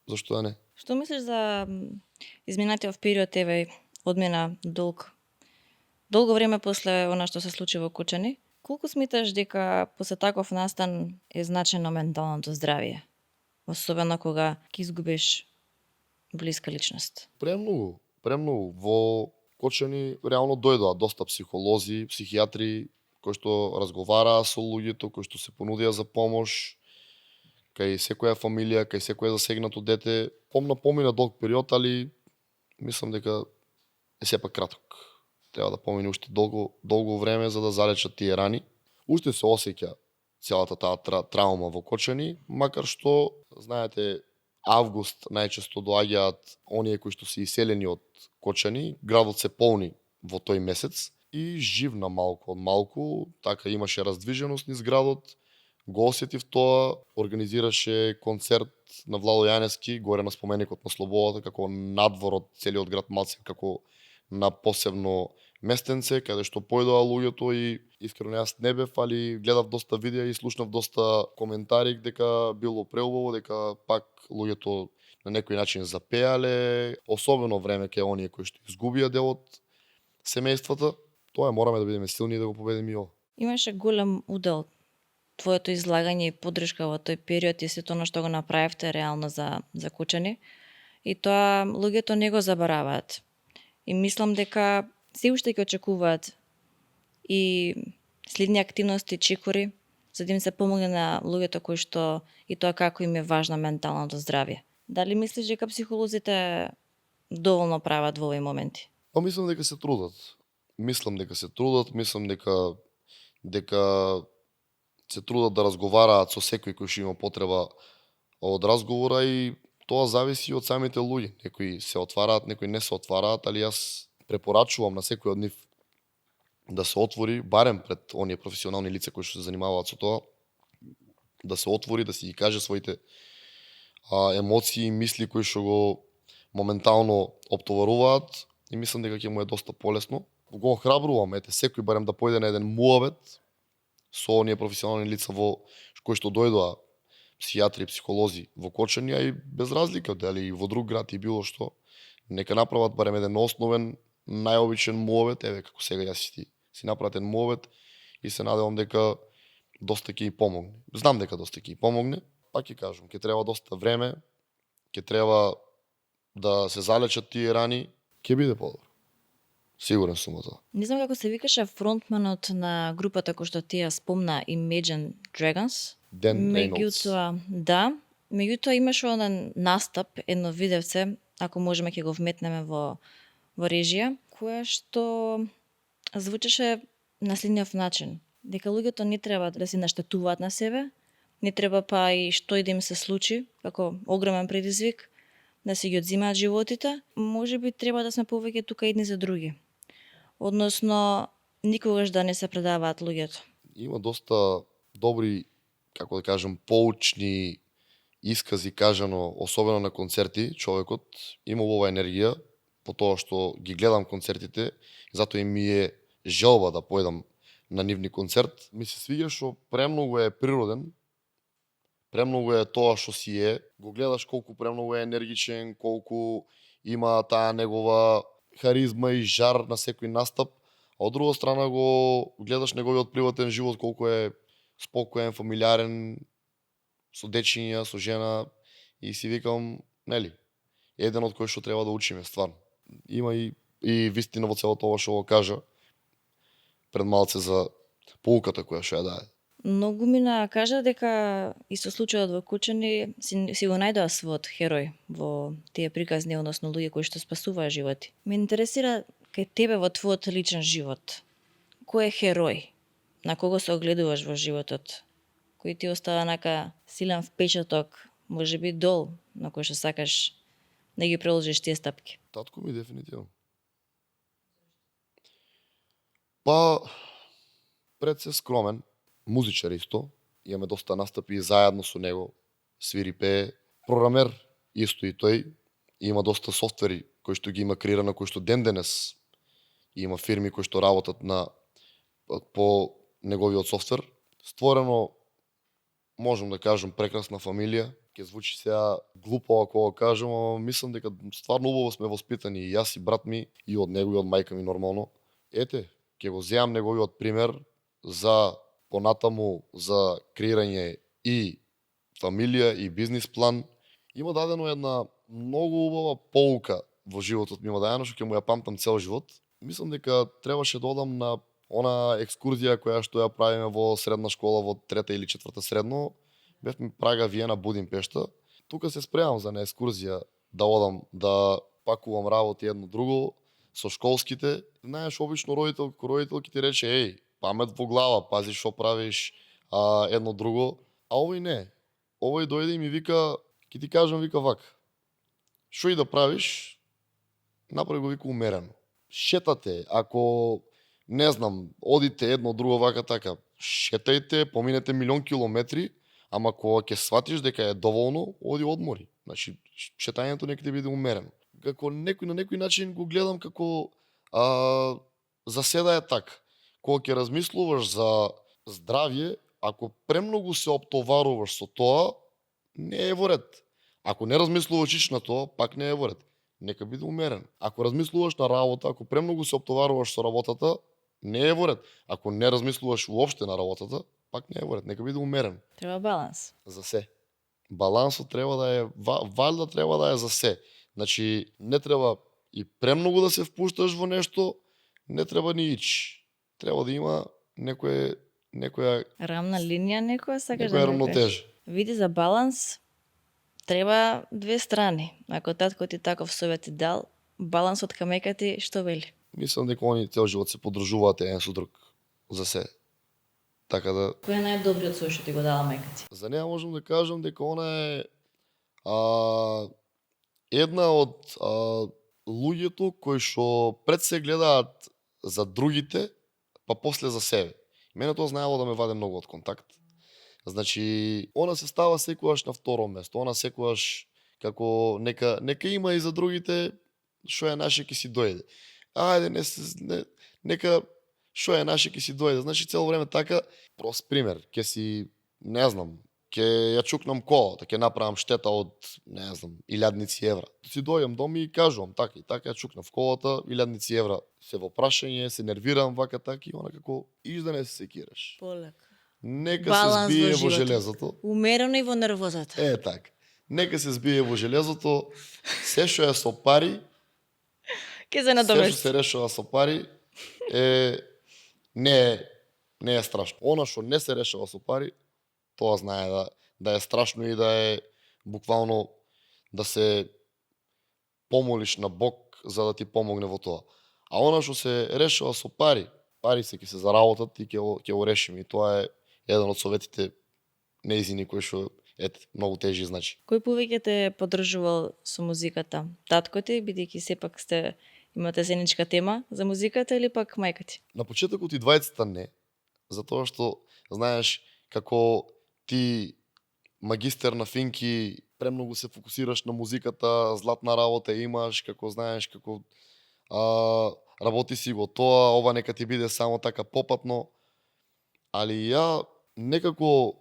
Зашто да не? Што мислиш за изминатиот период, одмина долг долго време после она што се случи во Кочани, колку смиташ дека после таков настан е значено менталното здравје? Особено кога ќе изгубиш блиска личност. Премногу, премногу. Во Кочани реално дојдоа доста психолози, психијатри, кои што разговараа со луѓето, кои што се понудија за помош, кај секоја фамилија, кај секој засегнато дете. Помина долг период, али мислам дека е сепак краток. Треба да помине уште долго време за да залечат тие рани. Уште се осеќа целата таа траума во Кочани, макар што, знаете, август најчесто доаѓаат оние кои што се иселени од Кочани, градот се полни во тој месец и живна малку од малку, така имаше раздвиженост низ градот. Го осетив тоа, организираше концерт на Владо Јаневски горе на споменикот на Слободата, како надвор од целиот град Мацев, како на посебно местенце, каде што појдоа луѓето и искрено јас не бев, али гледав доста видеа и слушнав доста коментари дека било преубаво, дека пак луѓето на некој начин запеале, особено време кај оние кои што изгубија дел од семејствата. Тоа мораме да бидеме силни и да го победиме и ова. Имаше голем удел твоето излагање и поддршка во тој период и сето она што го направивте реално за Кочани. И тоа луѓето не го забораваат. И мислам дека се уште ќе очекуваат и следни активности, чекори, за да им се помогне на луѓето кои што и тоа како им е важно менталното здравје. Дали мислиш дека психолозите доволно прават во овој моменти? Па мислам дека се трудат. Мислам дека се трудат да разговараат со секој кој што има потреба од разговора и тоа зависи од самите луѓе. Некои се отвараат, некои не се отвараат, али јас препорачувам на секој од нив да се отвори, барем пред оние професионални лица кои што се занимаваат со тоа, да се отвори, да си ги каже своите емоции и мисли кои што го моментално оптоваруваат и мислам дека ќе му е доста полесно. Го охрабрувам, секој барем да појде на еден муабет со оние професионални лица кои што дојдоа, психијатри, психолози во Кочани, а и без разлика дали во друг град и било што, нека направат барем еден основен, најобичен муабет, како сега јас си направат еден муабет и се надевам дека доста ќе и помогне. Знам дека доста ќе и помогне, пак ќе кажам, ќе треба доста време, ќе треба да се залечат тие рани, ќе биде подобро. Сигурен сум во тоа. Не знам како се викаше фронтманот на групата кој што ти ја спомна, Imagine Dragons. Ден Рейнолдс. Меѓутоа имаше онен настап, едно видевце, ако можеме ќе го вметнеме во режија, која што звучеше на следниот начин, дека луѓето не треба да се наштетуваат на себе, не треба па и што и да им се случи, како огромен предизвик, да се ги одзимаат животите, можеби треба да сме повеќе тука едни за други. Односно, никогаш да не се предаваат луѓето. Има доста добри, како да кажам, поучни искази кажано, особено на концерти, човекот има ова енергија, по тоа што ги гледам концертите, затоа и ми е желба да појдам на нивни концерт. Ми се свиѓа што премногу е природен, премногу е тоа што си е, го гледаш колку премногу е енергичен, колку има таа негова харизма и жар на секој настап, а од друга страна го гледаш неговиот приватен живот, колку е спокоен, фамилиарен, со дечиња, со жена и си викам, нели, еден од кој што треба да учиме, стварно. Има и вистина во целото ова што го кажа пред малце за поуката која што ја даде. Многу мина кажа дека и со случајот во Кочани си го најдоа својот херој во тие приказни, односно луѓе кои што спасуваа животи. Ме интересира кај тебе во твојот личен живот. Кој е херој? На кого се огледуваш во животот? Кој ти остава нака силен впечаток, можеби дол, на кој што сакаш да ги продолжиш тие стапки? Татко ми дефинитивно. Па, пред се скромен, музичар исто, имаме доста настапи заедно со него, свири пее, програмер исто и тој, има доста софтвери кои што ги има креирано, кои што ден денес има фирми кои што работат по неговиот софтвер. Створено, можам да кажам, прекрасна фамилија. Ќе звучи сега глупо ако го кажам, ама мислам дека стварно убаво сме воспитани и јас и брат ми, и од него и од мајка ми нормално. Ете, ќе го земам неговиот пример за понатаму за креирање и фамилија и бизнис план. Има дадено една многу убава поука во животот ми има дадено што ќе му ја памтам цел живот. Мислам дека требаше да одам на она екскурзија која што ја правиме во средна школа во 3-та или 4-та средно. Бевме Прага, Виена, Будимпешта. Тука се спремам за на екскурзија да одам, да пакувам работи едно друго со школските. Знаеш, обично родителки ти рече, еј, памет во глава, пази што правиш, едно друго. А овој не. Овој дојде и ми вика, ќе ти кажам, вика вака. Што и да правиш, направи го вика умерено. Шетате, ако не знам, одите едно друго вака така, шетајте, поминете милион километри, ама кога ќе сватиш дека е доволно, оди одмори. Значи, шетањето нека ти биде умерено. Како на некој начин го гледам како за седа е така. Кога ќе размислуваш за здравје, ако премногу се оптоваруваш со тоа, не е во ред. Ако не размислуваш на тоа, пак не е во ред. Нека биде умерен. Ако размислуваш на работа, ако премногу се оптоваруваш со работата, не е во ред. Ако не размислуваш уопште на работата, пак не е во ред. Нека биде умерен. Треба баланс. За се. Балансот треба да е, валјда треба да е за се. Значи, не треба и премногу да се впушташ во нешто, не треба ни ич. Треба да има некоја Рамна линија некоја сакаш некоја да рамнотежа. Види за баланс треба две страни. Ако татко ти таков совет ти дал, балансот кај мајка ти што вели? Мислам дека они цел живот се подржуваат еден со друг за се. Така да Кој е најдобриот совет што ти го дала мајка ти? за неа можам да кажам дека она е една од луѓето кои што пред се гледаат за другите, па после за себе. Мене тоа знаело да ме ваде многу од контакт. Значи, она се става секогаш на второ место. Она секогаш како нека има и за другите, што е наше ќе си дојде. Ајде, нека што е наше ќе си дојде. Значи, цело време така, прост пример, ќе си, не знам, ќе ја чукнам колата, ќе направам штета од, не знам, илјадници евра. Си дојам дома и кажувам, така и така ја чукнав колата, илјадници евра. Се во прашање, се нервирам, вака така и она како, иш да не се секираш. Полека. Нека Баланс се збие во во животот. железото. Умерено и во нервозата. Е, така. Нека се збие во железото. Се што е со пари, Ке се се што надомести. се решава со пари, не е страшно. Она што не се решава со пари, тоа знае да е страшно и да е буквално да се помолиш на Бог за да ти помогне во тоа. А она што се решава со пари се ќе се заработат и ќе го решиме. И тоа е еден од советите неизини кои што многу тежи значи. Кој повеќе те поддржувал со музиката? Татко ти, бидејќи сепак имате заедничка тема за музиката или пак мајка ти? На почетокот и двајцата не, затоа што знаеш како ти магистер на финки премногу се фокусираш на музиката, златна работа имаш, како знаеш како работи си го тоа, ова нека ти биде само така попатно. Али ја некако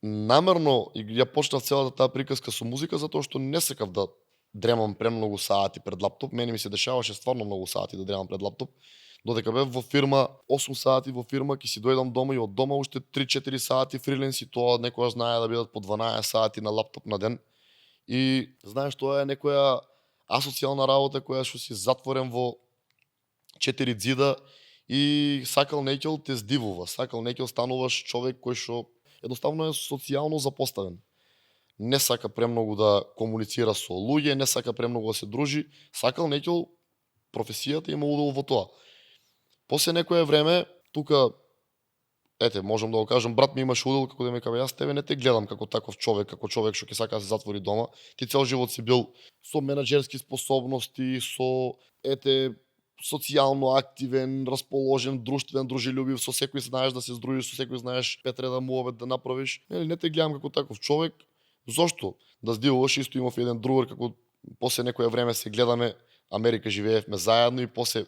намерно ја почнав целата таа приказка со музика затоа што не сакав да дремам премногу сати пред лаптоп. Мене ми се дешаваше стварно многу сати да дремам пред лаптоп. Додека бев во фирма, 8 сати во фирма, ќе си дојдам дома и од дома уште 3-4 сати фриленс и тоа некојаш знае да бидат по 12 сати на лаптоп на ден. И знаеш, тоа е некоја асоцијална работа која што си затворен во 4 ѕида и сакал некел те здивува. Сакал некел стануваш човек кој што едноставно е социјално запоставен. Не сака премногу да комуницира со луѓе, не сака премногу да се дружи, сакал некел професијата има удел во тоа. После некое време, тука, можам да го кажам, брат ми имаше удел како да ме каже, јас тебе не те гледам како таков човек, како човек што ќе сака да се затвори дома. Ти цел живот си бил со менаџерски способности, со социјално активен, расположен, друштвен, дружелюбив, со секој знаеш да се здружиш, со секој знаеш петреда муабет да направиш. Не те гледам како таков човек. Зошто? Да здивуваш, исто имав еден другар, како после некое време се гледаме, Америка живеевме заедно и после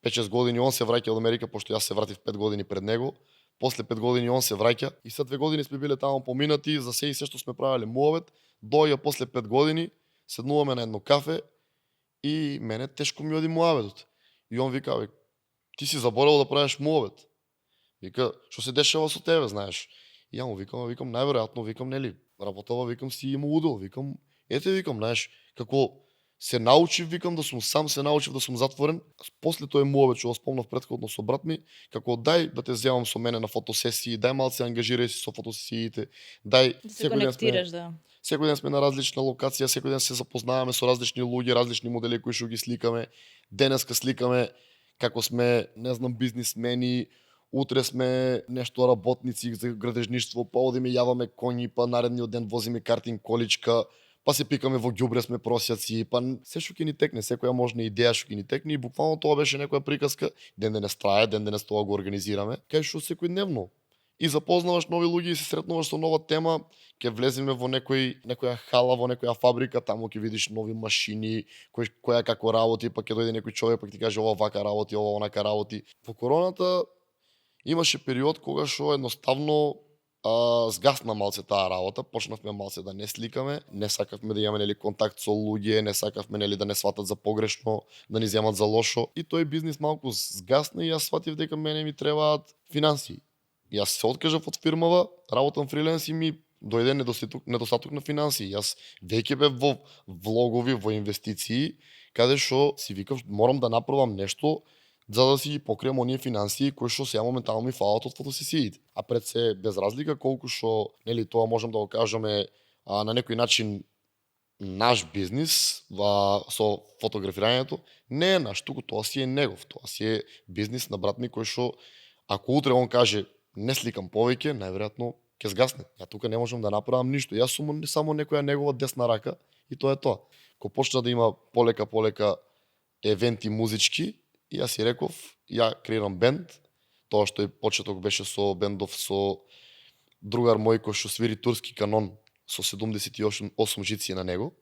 5-6 години он се враќа од Америка, пошто јас се вратив 5 години пред него. После 5 години он се враќа и за 2 години сме биле таму поминати, за се и се што сме правеле муабет. Дојде после 5 години, седнуваме на едно кафе и мене тешко ми оди муабетот. И он вика, ти си заборал да правиш муабет. Вика, што се дешава со тебе, знаеш? И ја му викам, најверојатно, викам, нели, работава, викам, си има удел, викам, ете, викам, знаеш, како се научив, викам, да сум сам, се научив да сум затворен. После тој муабет, што го спомнав претходно со брат ми, како дај да те земам со мене на фотосесии, дај малце ангажирај се со фотосесиите, дај Да се конектираш, да. Секој ден сме на различна локација, секој ден се запознаваме со различни луѓе, различни модели кои што ги сликаме. Денеска сликаме како сме, не знам, бизнисмени, утре сме нешто работници за градежништво, па одиме јаваме коњи, па наредниот ден возиме картинг количка, па се пикаме во ѓубре, сме просјаци, па се што ќе ни текне, секоја можна идеја што ќе ни текне и буквално тоа беше некоја приказка, ден денес трае, ден денес тоа го организираме, кај што секојдневно и запознаваш нови луѓе и се сретнуваш со нова тема, ќе влеземе во некоја хала, во некоја фабрика, таму ќе видиш нови машини, која како работи, па ќе дојде некој човек па ќе ти каже ова вака работи, ова онака работи. Во короната имаше период кога што едноставно згасна малце таа работа, почнавме малце да не сликаме, не сакавме да имаме нели контакт со луѓе, не сакавме нели да не сватат за погрешно, да ни земат за лошо и тој бизнис малку згасна и јас сватив дека мене ми требаат финансии. Јас се откажав од фирмава, работам фриленс и ми дојде недостаток на финансии. Јас веќе бев во влогови, во инвестиции, каде што си викав морам да направам нешто за да си ги покрием оние финансии кои што сега моментално ми фалат од фотосесиите. А пред се без разлика колку што нели тоа можам да го кажеме на некој начин наш бизнис со фотографирањето не е наш, туку тоа си е негов, тоа си е бизнис на брат ми кој што ако утре он каже не сликам повеќе, најверојатно ќе згасне. Ја тука не можам да направам ништо. Јас сум само некоја негова десна рака и тоа е тоа. Кога почна да има полека евенти музички, и јас си реков, ја креирам бенд, тоа што и почеток беше со бендов со другар мој кој што свири турски канон со 78 жици на него.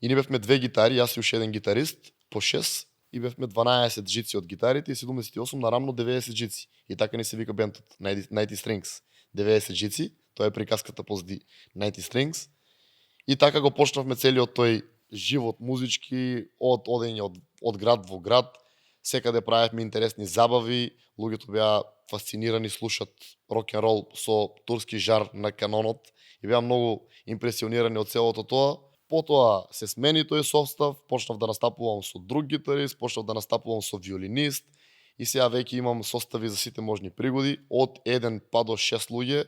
И ние бевме две гитари, јас и уште еден гитарист, по 6 и бевме 12 жици од гитарите и 78 нарамно 90 жици. И така ни се вика бендот 90 Strings. 90 жици, тоа е приказката позади 90 Strings. И така го почнавме целиот тој живот музички од одење од град во град. Секаде правевме интересни забави, луѓето беа фасцинирани слушат рок-н-рол со турски жар на канонот и беа многу импресионирани од целото тоа. Потоа се смени тој состав, почнав да настапувам со друг гитарист, почнав да настапувам со виолинист и сега веќе имам состави за сите можни пригоди, од 1 па до 6 луѓе,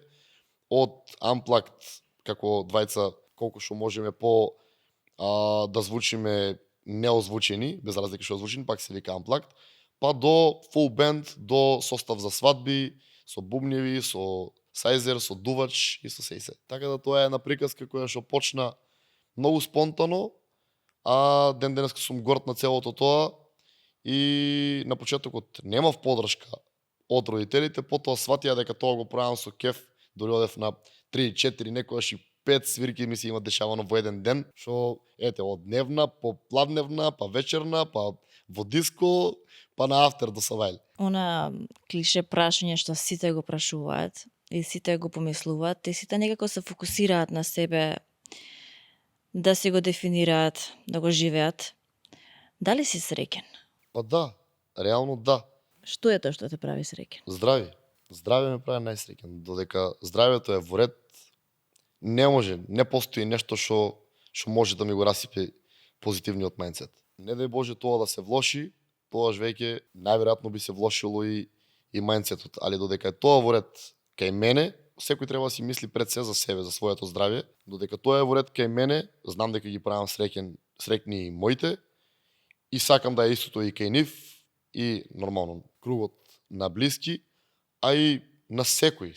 од Unplugged, како двајца, колку што можеме да звучиме неозвучени, без разлика што озвучени, пак се вика Unplugged, па до full band, до состав за свадби, со бубневи, со сајзер, со дувач и со сејсе. Така да тоа е една приказка која што почна многу спонтано, а ден денеска сум горд на целото тоа и на почетокот немав поддршка од родителите, потоа сватија дека тоа го правам со кеф, дори одев на 3, 4, некојаш и 5 свирки ми се има дешавано во еден ден, што ете од дневна, по пладневна, па вечерна, па во диско, па на афтер до Савајл. Она клише прашање што сите го прашуваат и сите го помислуваат и сите некако се фокусираат на себе да си го дефинираат, да го живеат. Дали си среќен? Па да, реално да. Што е тоа што те прави среќен? Здрави. Здраве ме прави најсреќен. Додека здравјето е во ред, не постои нешто што може да ми го расипе позитивниот мајндсет. Не дај Боже тоа да се влоши, тоаш веќе најверојатно би се влошило и мајндсетот, али додека е тоа во ред кај мене, секој треба да си мисли пред се за себе, за своето здравје. Додека тоа е во ред кај мене, знам дека ги правам среќни и моите и сакам да е истото и кај нив и нормално кругот на блиски, а и на секој.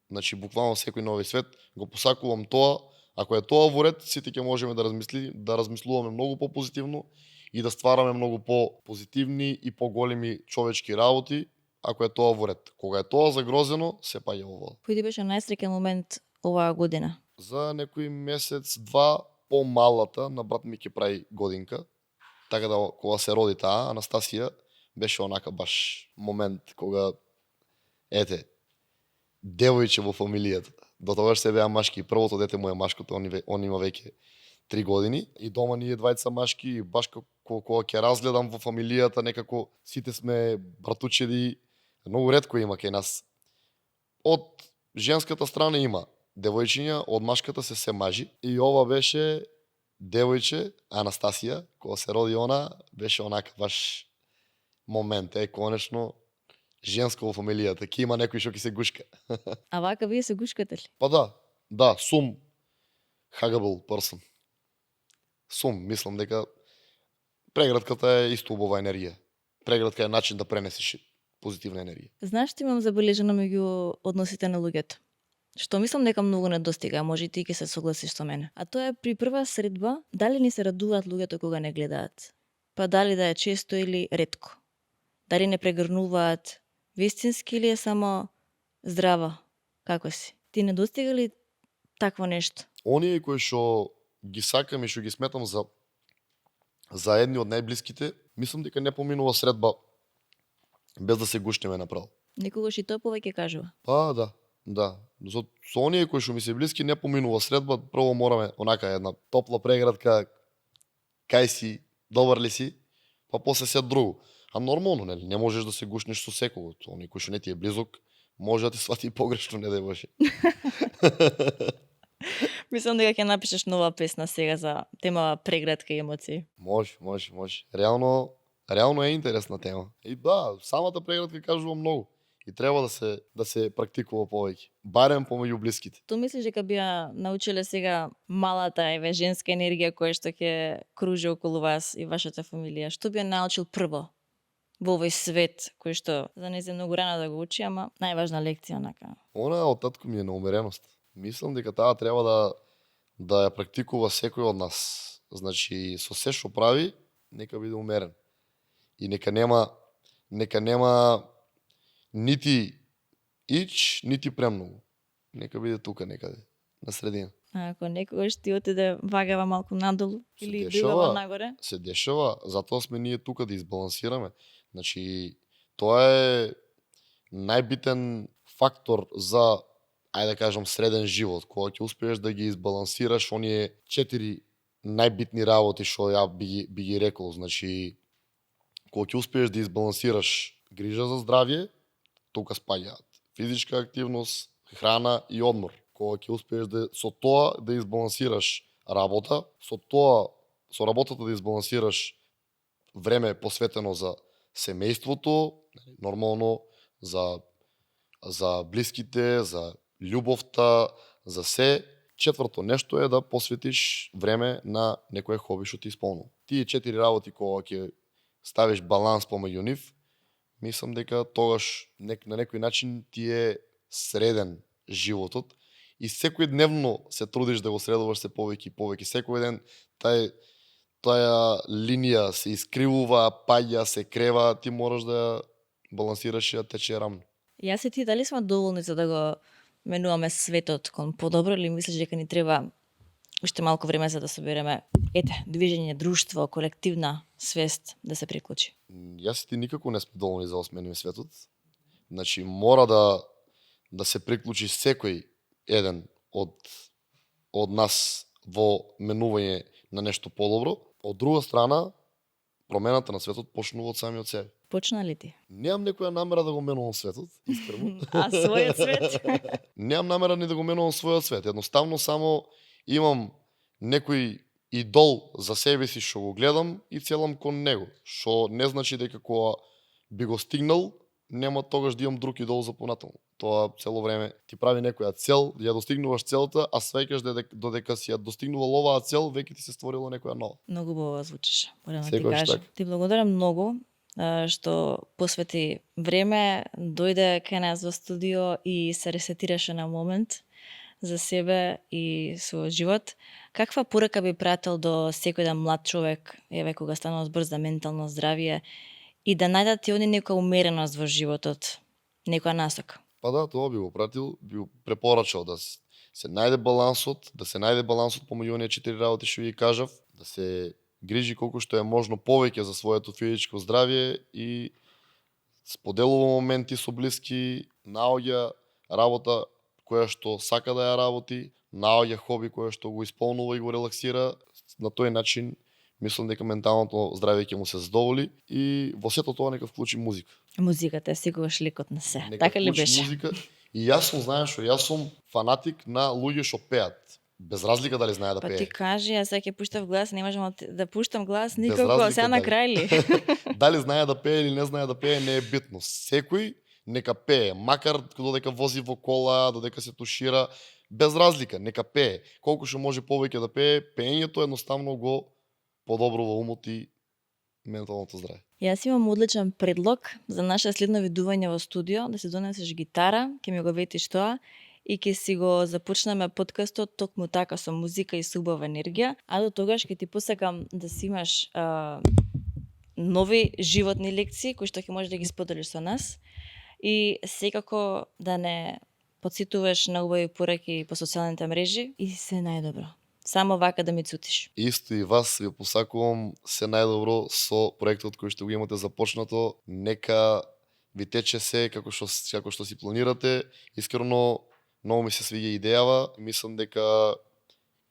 Значи буквално секој на овој свет го посакувам тоа. Ако е тоа во ред, сите ќе можеме да размислуваме многу попозитивно и да ствараме многу попозитивни и поголеми човечки работи, ако е тоа во ред. Кога е тоа загрозено, се паѓа ово. Кој ти беше најсреќен момент оваа година? За некој месец, два, помалата, на брат ми ќе прави годинка. Така да кога се роди таа, Анастасија, беше онака баш момент кога девојче во фамилијата. До тогаш се беа машки. Првото дете му е машкото, он има веќе 3 години и дома ние двајца машки и баш кога ќе разгледам во фамилијата некако сите сме братучеди, многу ретко има кај нас. Од женската страна има девојчиња, од машката се мажи и ова беше девојче Анастасија, кога се роди она, беше онака баш момент, конечно женско во фамилијата, ќе има некој што ќе се гушка. А вака вие се гушкате ли? Па да, сум huggable person. Мислам дека прегратката е исто убава енергија. Преградка е начин да пренесеш позитивна енергија. Знаеш што имам забележано меѓу односите на луѓето? Што мислам дека многу недостига, може и ти ќе се согласиш со мене. А тоа е при прва средба, дали ни се радуваат луѓето кога не гледаат? Па дали да е често или ретко? Дали не прегрнуваат вистински или е само здрава? Како си? Ти недостига ли такво нешто? Оние кои што ги сакам и што ги сметам за едни од најблиските, мислам дека не поминува средба без да се гушнеме направо. Некогаш и тоа повеќе кажува. Па да. Со оние кои што ми се блиски не поминува средба, прво мораме онака една топла преградка, кај си, добар ли си, па после се друго. А нормално, нели, не можеш да се гушнеш со секого. Оној кој што не ти е близок, може да ти свати погрешно, не да беше. Мислам дека ќе напишеш нова песна сега за тема преградка и емоции. Може. Реално е интересна тема. И да, самата преградка кажува многу. И треба да се практикува повеќе. Барем помеѓу блиските. Тоа мислиш дека бија научиле сега малата еве женска енергија која што ќе кружи околу вас и вашата фамилија? Што бија научил прво во овој свет кој што за нејзе многу рано да го учи, ама најважна лекција онака? Она од татко ми е на умереност. Мислам дека таа треба да ја практикува секој од нас. Значи со се што прави, нека биде умерен. И нека нема нити ич, нити премногу. Нека биде тука некаде, на средина. А ако некогаш ти отиде вагава малку надолу Се или дешава. дигава нагоре? Се дешава, затоа сме ние тука да избалансираме. Значи, тоа е најбитен фактор за, ајде да кажам, среден живот, кога ќе успееш да ги избалансираш оние 4 најбитни работи што ја би ги рекол. Значи, кога ќе успееш да избалансираш грижа за здравје, тука спаѓаат физичка активност, храна и одмор. Кога ќе успееш со тоа да избалансираш работа, со работата да избалансираш време посветено за семејството, нормално за блиските, за љубовта, за се. Четврто нешто е да посветиш време на некое хоби што ти исполнува. Тие 4 работи кога ќе ставиш баланс помеѓу нив, мислам дека тогаш на некој начин ти е среден животот и секој дневно се трудиш да го средуваш се повеќе и повеќе. Секој ден таа линија се искривува, паѓа, се крева, ти мораш да ја балансираш и да тече рамно. Јас и ти дали сме доволни за да го менуваме светот кон подобро или мислиш дека ни треба уште малку време за да собереме движење, друштво, колективна свест да се приклучи? Јас и ти никако не сме доволни за да смениме светот. Значи мора да се приклучи секој еден од нас во менување на нешто подобро. Од друга страна, промената на светот почнува од самиот себе. Почна ли ти? Немам некоја намера да го менувам светот, искрено. А својот свет? Немам намера ни да го менувам својот свет. Едноставно само имам некој идол за себе си што го гледам и целам кон него. Што не значи дека кога би го стигнал, нема тогаш да имам друг идол за понатаму. Тоа цело време ти прави некоја цел, ја достигнуваш целта, а сваќаш додека си ја достигнувал оваа цел, веќе ти се створила некоја нова. Многу убаво звучиш, морам да ти Секогаш кажам. така. Ти благодарам многу што посвети време, дојде кај нас во студио и се ресетираше на момент за себе и својот живот. Каква порака би пратил до секој еден млад човек, еве кога станува збор за ментално здравје, и да најдат и они некоја умереност во животот, некоја насока? Па да, тоа би го пратил, би го препорачал да се најде балансот, помеѓу оние 4 работи што ви кажав, да се грижи колку што е можно повеќе за своето физичко здравје и споделува моменти со блиски, наоѓа работа која што сака да ја работи, наоѓа хоби која што го исполнува и го релаксира, на тој начин мислам дека менталното здравје ќе му се задоволи и во сето тоа нека вклучи музика. Музиката е секогаш лекот на се. Нека Така ли вклучи беше? музика. И јас сум, знаеш што, јас сум фанатик на луѓе што пеат. Без разлика дали знае да Па пее. ти кажи, јас сега ќе пуштав глас, не можам да пуштам глас Без никако, разлика сега на дали. крај ли? Дали знае да пее или не знае да пее не е битно. Секој нека пее, макар додека вози во кола, додека се тушира, без разлика, нека пее. Колку што може повеќе да пее, пеењето едноставно го подобрува умот и менталното здравје. Јас имам одличен предлог за наше следно видување во студио, да се донесеш гитара, ќе ми го ветиш тоа, и ќе си го започнеме подкастот токму така со музика и со убава енергија, а до тогаш ќе ти посакам да си имаш нови животни лекции кои што ќе можеш да ги споделиш со нас и секако да не подсетуваш на убави пораки по социјалните мрежи и се најдобро. Само вака да ми цутиш. Исто и вас ви посакувам се најдобро со проектот кој што го имате започнато. Нека ви тече се како што си планирате. Искрено многу ми се свиѓа идејава. Мислам дека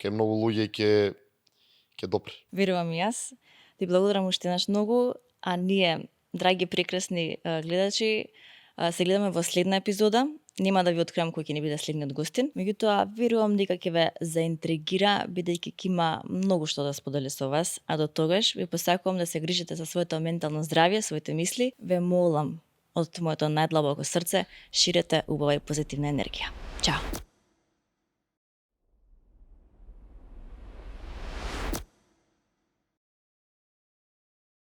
кај многу луѓе ќе допре. Верувам и јас. Ти благодарам уште еднаш многу, а ние, драги прекрасни гледачи, се гледаме во следна епизода. Нема да ви откривам кој ќе ни биде следниот гостин, меѓутоа верувам дека ќе ве заинтригира бидејќи ќе има многу што да сподели со вас, а до тогаш ви посакувам да се грижите за своето ментално здравје, своите мисли. Ве молам од моето најдлабоко срце, ширете убава и позитивна енергија. Чао!